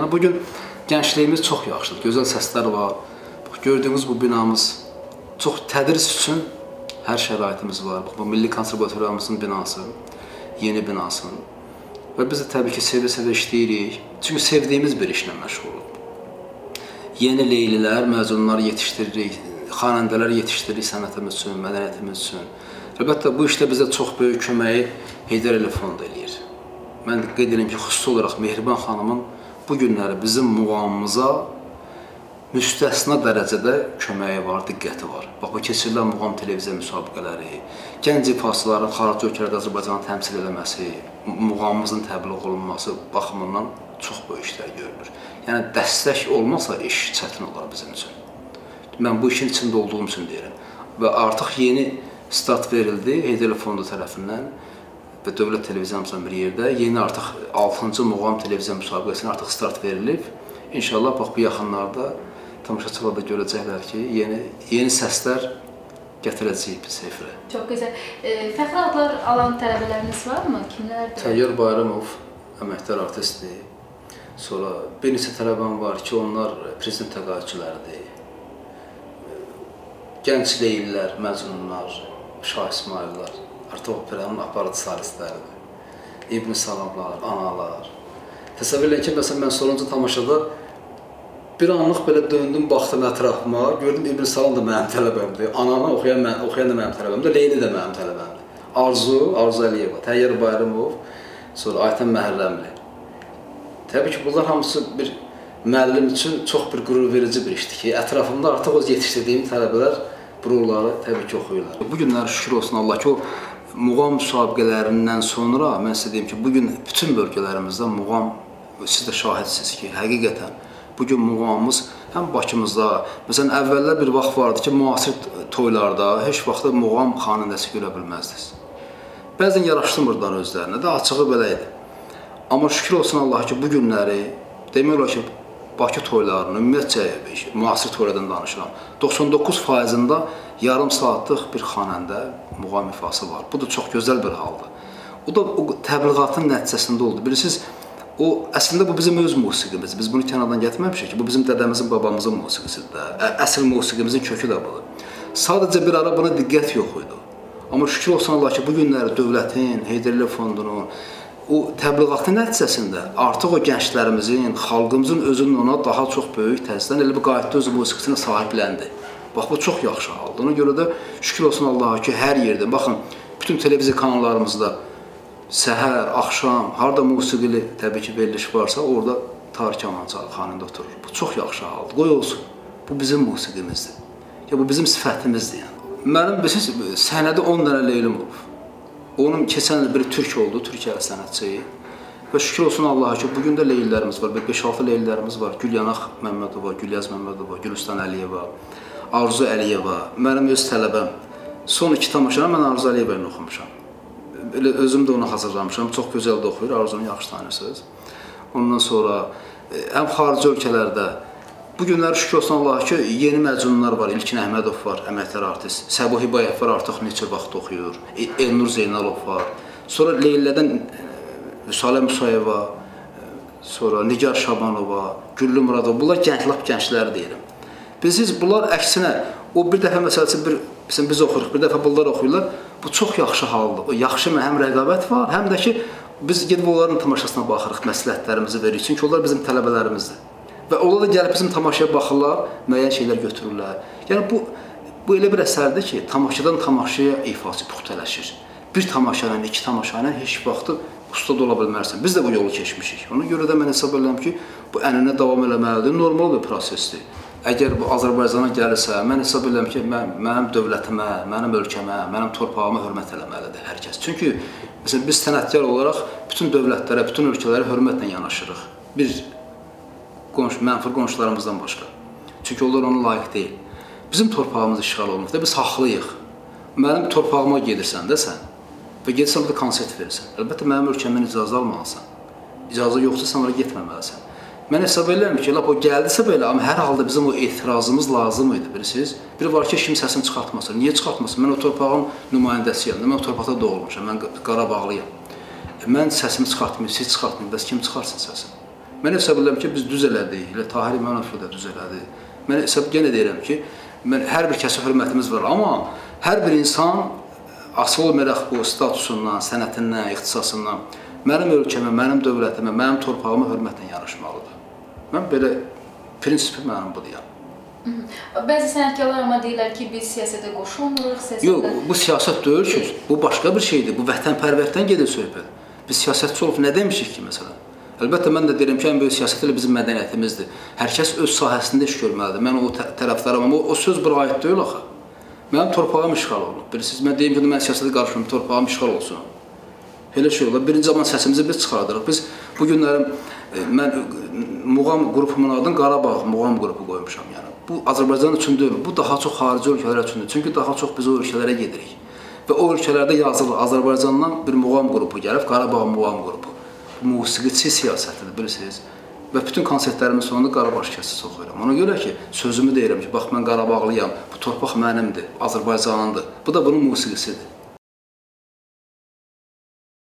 Yəni bugün gəncliyimiz çox yaxşıdır, gözəl səslər var. Bax, gördüyünüz bu binamız çox tədris üçün hər şəraitimiz var. Bax, bu Milli Konservatoriyamızın binası, yeni binası. Və biz də təbii ki, sevə-sevə işləyirik. Çünki sevdiyimiz bir işlə məşğuluq. Yeni leylilər, məzunlar yetişdiririk, xanəndələr yetişdiririk sənətimiz üçün, mədəniyyətimiz üçün. Əlbəttə, bu işdə bizə çox böyük köməyi Heydər Əliyev Fondu eləyir. Mən qeyd edirəm ki, xüsusi olaraq Mehriban xanımın bu günləri bizim muğamımıza müstəsna dərəcədə köməyi var, diqqəti var. Bax, bu keçirilən muğam televiziya müsabiqələri, gənc ifaçıların xarici ölkələrdə Azərbaycanı təmsil eləməsi, muğamımızın təbliğ olunması baxımından çox böyük işlər görülür. Yəni, dəstək olmasa iş çətin olar bizim üçün. Mən bu işin içində olduğum üçün deyirəm. Və artıq yeni start verildi Heydər Əliyev Fondu tərəfindən və Dövlət Televiziyamızla bir yerdə yeni artıq 6-cı muğam televiziya müsabiqəsinə artıq start verilib. İnşallah bax, bu yaxınlarda tamaşaçılar da görəcəklər ki, yeni səslər gətirəcəyik biz efirə. Çox gözəl. Fəxri adlar alan tələbələriniz varmı? Kimlərdir? Təyyar Bayramov əməkdar artistdir. Sonra bir neçə tələbəm var ki, onlar prezident təqaüdçüləridir. Gənc leylilər, məcnunlar, Şah İsmayıllar, artıq operanın aparıcı solistləridir. İbn Salamlar, analar. Təsəvvür eləyin ki, məsələn, mən sonuncu tamaşada bir anlıq belə döndüm, baxdım ətrafıma, gördüm İbn Salam da mənim tələbəmdir, ananı oxuyan da mənim tələbəmdir, Leyli də mənim tələbəmdir. Arzu Əliyeva, Təyyar Bayramov, sonra Aytən Məhərrəmli. Təbii ki, bunlar hamısı bir müəllim üçün çox bir qürur verici bir işdir ki, ətrafımda artıq öz yetişdirdiyim tələbələr bu rolları təbii ki, oxuyurlar. Bu günlər şükür olsun Allah ki, o muğam müsabiqələrindən sonra mən sizə deyim ki, bugün bütün bölgələrimizdə muğam, siz də şahidsiniz ki, həqiqətən bugün muğamımız həm Bakımızda, məsələn, əvvəllər bir vaxt vardı ki, müasir toylarda heç vaxtda muğam xanəndəsi görə bilməzdiniz. Bəzən yaraşdırmırdılar özlərinə də, açığı belə idi. Amma şükür olsun Allaha ki, bu günləri demək olar ki, Bakı toylarını, ümumiyyətcə müasir toylardan danışıram, 99%-ində yarım saatlıq bir xanəndə muğam ifası var. Bu da çox gözəl bir haldır. O da o təbliğatın nəticəsində oldu. Bilirsiniz, o əslində bu bizim öz musiqimizdir. Biz bunu kənardan gətirməmişik ki, bu bizim dədəmizin, babamızın musiqisidir də. Əsl musiqimizin kökü də budur. Sadəcə bir ara buna diqqət yox idi. Amma şükür olsun Allah ki, bu günləri dövlətin, Heydər Əliyev Fondunun o təbliğatın nəticəsində artıq o gənclərimizin, xalqımızın özünün ona daha çox böyük təsirdən elə bir qayıtdı öz musiqisinə sahibləndi. Bax, bu çox yaxşı haldır. Ona görə də şükür olsun Allaha ki, hər yerdə, baxın, bütün televiziya kanallarımızda səhər, axşam, harada musiqili təbii ki, veriliş varsa, orada Tarık Amancalı xanəndə oturur. Bu çox yaxşı haldır. Qoy olsun. Bu bizim musiqimizdir. Ya, bu bizim sifətimizdir. Yəni. Mənim, bilirsiniz, səhnədə 10 dənə leylim olub. Onun keçən il biri türk oldu, Türkiyəli sənətçi. Və şükür olsun Allaha ki, bugün də leyillərimiz var, 5-6 leyillərimiz var. Gülyanaq Məmmədova, Gülyaz Məmmədova, Gülüstan Əliyeva, Arzu Əliyeva. Mənim öz tələbəm. Son 2 tamaşanı mən Arzu Əliyeva ilə oxumuşam. Elə özüm də onu hazırlamışam. Çox gözəl də oxuyur, Arzunu yaxşı tanıyırsınız. Ondan sonra həm xarici ölkələrdə bu günlər şükür olsun Allaha ki, yeni məcnunlar var. İlkin Əhmədov var, əməkdar artist. Səbuhi Bayev var, artıq neçə vaxt oxuyur. Elnur Zeynalov var. Sonra Leylilərdən Vüsalə Musayeva, sonra Nigar Şabanova, Güllü Muradova. Bunlar gənc, lap gəncləri deyirəm. Bilirsiniz, bunlar əksinə, o bir dəfə məsəl üçün biz oxuyuruq, bir dəfə bunlar oxuyurlar. Bu çox yaxşı haldır. O yaxşı həm rəqabət var, həm də ki, biz gedib onların tamaşasına baxırıq, məsləhətlərimizi veririk. Çünki onlar bizim tələbələrimizdir. Və onlar da gəlib bizim tamaşaya baxırlar, müəyyən şeylər götürürlər. Yəni bu elə bir əsərdir ki, tamaşadan tamaşaya ifası püxtələşir. Bir tamaşa ilə, iki tamaşa ilə heç vaxtı usta da ola bilmərsən. Biz də bu yolu keçmişik. Ona görə də mən hesab edirəm ki, bu ənənə davam eləməlidir, normal bir prosesdir. Əgər bu Azərbaycana gəlirsə, mən hesab edirəm ki, mənim dövlətimə, mənim ölkəmə, mənim torpağıma hörmət eləməlidir hər kəs. Çünki məsələn, biz sənətkar olaraq bütün dövlətlərə, bütün ölkələrə hörmətlə yanaşırıq. Bir mənfur qonşularımızdan başqa. Çünki onlar ona layiq deyil. Bizim torpağımız işğal olunub da, biz haqlıyıq. Mənim torpağıma gedirsən də sən və gedirsən burada konsert verirsən. Əlbəttə, mənim ölkəmdən icazə almalısan. İcazə yoxsa sən oraya getməməlisən. Mən hesab edirəm ki, lap o gəldisə belə, amma hər halda bizim o etirazımız lazım idi, bilirsiniz. Biri var ki, kim səsini çıxartmasın. Niyə çıxartmasın? Mən o torpağın nümayəndəsiyəm, mən o torpaqda doğulmuşam, mən Qarabağlıyam. Mən səsimi çıxartmayım, siz çıxartmayın, bəs kim çıxarsın səsini? Mən hesab edirəm ki, biz düz elədik, elə Tahir İmanov da düz elədi. Mən hesab yenə deyirəm ki, mən hər bir kəsə hörmətimiz var, amma hər bir insan asılı olmayaraq bu statusundan, sənətindən, ixtisasından mənim ölkəmə, mənim dövlətimə, mənim torpağıma hörmətlə yanaşmalıdır. Mən belə prinsipim mənim budur yəni. Bəzi sənətkarlar amma deyirlər ki, biz siyasətə qoşulmuruq, siyasətə... Yox, bu siyasət deyil ki, bu başqa bir şeydir, bu vətənpərvərlikdən gedir söhbət. Biz siyasətçi olub nə demişik ki, məsələn? Əlbəttə, mən də deyirəm ki, ən böyük siyasət elə bizim mədəniyyətimizdir. Hər kəs öz sahəsində iş görməlidir. Mən o tərəfdarım, amma o söz bura aid deyil axı. Mənim torpağım işğal olub. Bilirsiniz, mən deyim ki, mən siyasətə qarışmıram, torpağım işğal olsun. Elə şey olur. Birinci zaman səsimizi biz çıxardırıq. Biz bu günlərim, mən muğam qrupumun adını Qarabağ muğam qrupu qoymuşam. Yəni. Bu Azərbaycan üçün deyil, bu daha çox xarici ölkələr üçündür. Çünki daha çox biz o ölkələrə gedirik. Və o ölkələrdə yazılır, Azərbaycandan bir muğam qrupu gəlib, Qarabağ muğam qrupu. Bu musiqiçi siyasətidir, bilirsiniz. Və bütün konsertlərimin sonunda Qarabağ şikəsti oxuyuram. Ona görə ki, sözümü deyirəm ki, bax mən Qarabağlıyam, bu torpaq mənimdir, Azərbaycanındır. Bu da bunun musiqisidir.